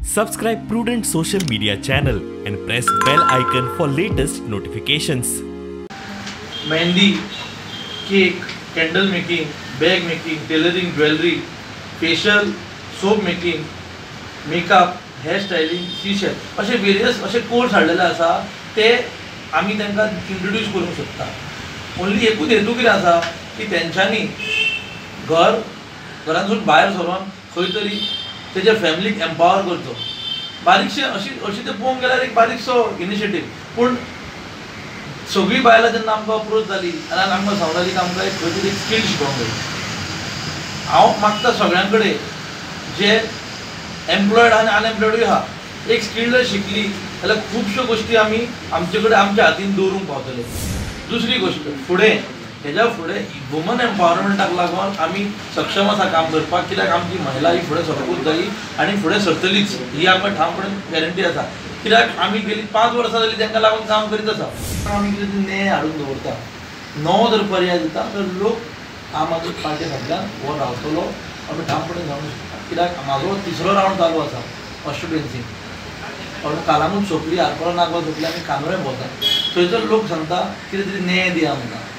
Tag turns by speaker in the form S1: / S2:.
S1: Subscribe Prudent social media channel and press bell icon for latest notifications.
S2: Mehndi, cake, candle making, bag making, tailoring, jewellery, facial, soap making, makeup, hair styling, seashell अशे various अशे course हाडलेले आसा ते आमी तांकां introduce करूंक शकता. Only एकूच हेतू कितें आसा की तेंच्यांनी घरांतसून भायर सरोन खंय तरी तेज्या फॅमिलीक एम्पावर करचो. बारीकशें अशी अशी तें पळोवंक गेल्यार एक बारीकसो इनिशिएटीव, पूण सगळीं बायलां जेन्ना आमकां अप्रोच जाली आनी आमकां सांगली की आमकां एक खंय तरी एक स्कील शिकोवंक जाय. हांव मागता सगळ्यां कडेन जे एम्प्लॉयड आनी अनएम्प्लॉयडूय आहा, एक स्कील जर शिकली जाल्यार खुबश्यो गोश्टी आमी आमचे कडेन आमच्या हातीन दवरूंक पावतले. दुसरी गोश्ट, फुडें हेज्या फुडें वुमन एम्पावरमेंटाक लागून आमी सक्षम आसा काम करपाक, कित्याक आमची महिला ही फुडें सरकूच जाय आनी फुडें सरतलीच ही आमकां ठामपणान गॅरंटी आसा. कित्याक आमी गेली 5 वर्सां जाली तांकां लागून काम करीत आसा. आमी कितें तरी न्याय हाडून दवरता, नवो जर पर्याय दिता तर लोक आम आदमी पार्टी फाटल्यान हो रावतलो आमी ठामपणान सांगूंक शकता. कित्याक म्हाजो तिसरो रावंड चालू आसा कॉन्स्टिट्युएन्सीन, कालामूच सोंपली, आरपोरा नागवा सोंपली, आमी कांदोळे भोंवता. थंयसर लोक सांगता कितें तरी न्याय दिया आमकां.